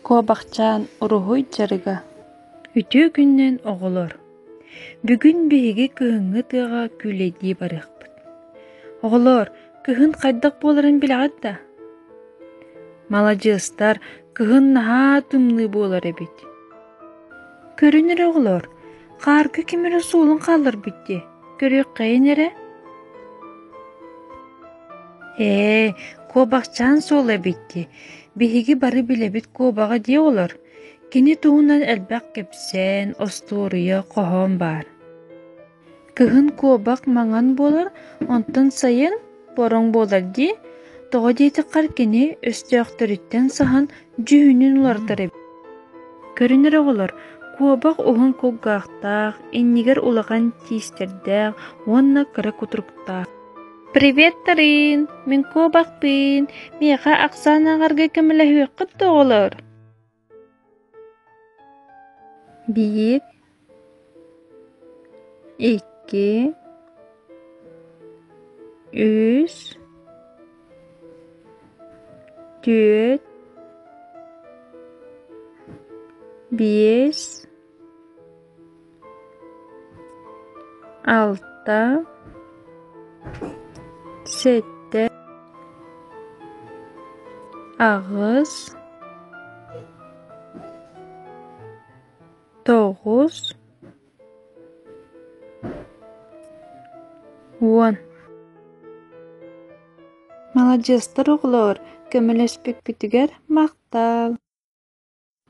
Куобахчаан уруһуй дьарыга Үтүө күнүнэн оҕолор! Бүгүн биһиги кыһыҥҥы тыаҕа күүлэйдии барыахпыт. Оҕолоор, кыһын хайдах буоларын билэҕит да? Маладьыастар, кыһын наһаа тымныы буолар эбит. Көрүн эрэ оҕолоор, хаарга ким эрэ суолун хаалларбыт дии, көрүөххэйин эрэ. Ээ, куобахчаан суола эбит дии, биһиги бары билэбит куобаҕа дии олор. Кини туһунан элбэх кэпсээн, остуоруйа, хоһоон баар. Кыһын куобах маҥан буолар, онтон сайын бороҥ буолар дии, тоҕо диэтэххэр кини өстөөхтөрүттэн саһан дьүһүнүн уларытар эбит. Көрүнэр оҕолор, куобах уһун кулгаахтаах, иннигэр улахан тиистэрдээх уонна кыра кутуруктаах. Привет, Тарин! Мин куобахпын! Миэхэ ахсаан ааҕарга көмөлөһүөххүт да оҕолор? Биир, икки, үс, түөрт, биэс, алта, сэттэ, аҕыс, тоҕус, уон. Маладьыастар оҕолоор, көмөлөспүккүтүгэр махтал!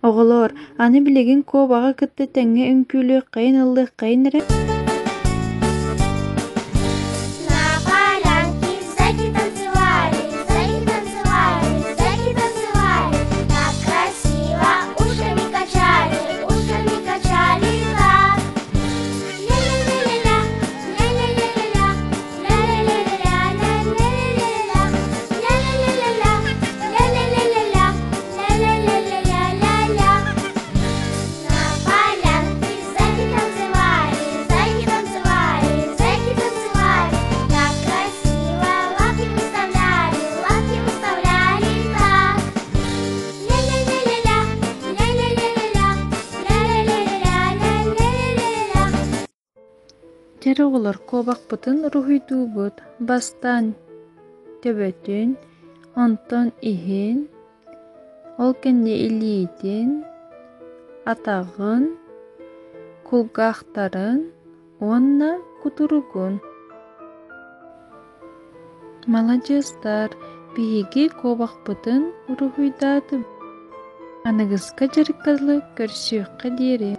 Оҕолоор, аны билигин куобаҕы кытта тэҥҥэ үҥкүүлүөххэйин ыллыаххайын эрэ На полянке зайки танцевали, зайки танцевали, зайки танцевали. Так красиво ушками качали, ушками качали так. Ля-ля-ля-ля-ля, ля-ля-ля-ля-ля, ля-ля-ля-ля-ля-ля-ля-ля, ля-ля-ля-ля-ля, ля-ля-ля-ля-ля. Ля-ля-ля-ля-ля-ля-ля. На полянке зайки танцевали, зайки танцевали, зайки танцевали. Так красиво лапки выставляли, лапки выставляли так. Ля-ля-ля-ля-ля, ля-ля-ля-ля-ля, ля-ля-ля-ля-ля-ля-ля-ля. Дьэ оҕолор куобахпытын уруһуйдуубут, бастаан төбөтүн, онтон иһин, ол кэннэ илиитин, атаҕын, кулгаахтарын уонна кутуругун. Маладьыастар, биһиги куобахпытын уруһуйдаатыбыт. Аныгыска дьарыкталы көрсүөххэ диэри.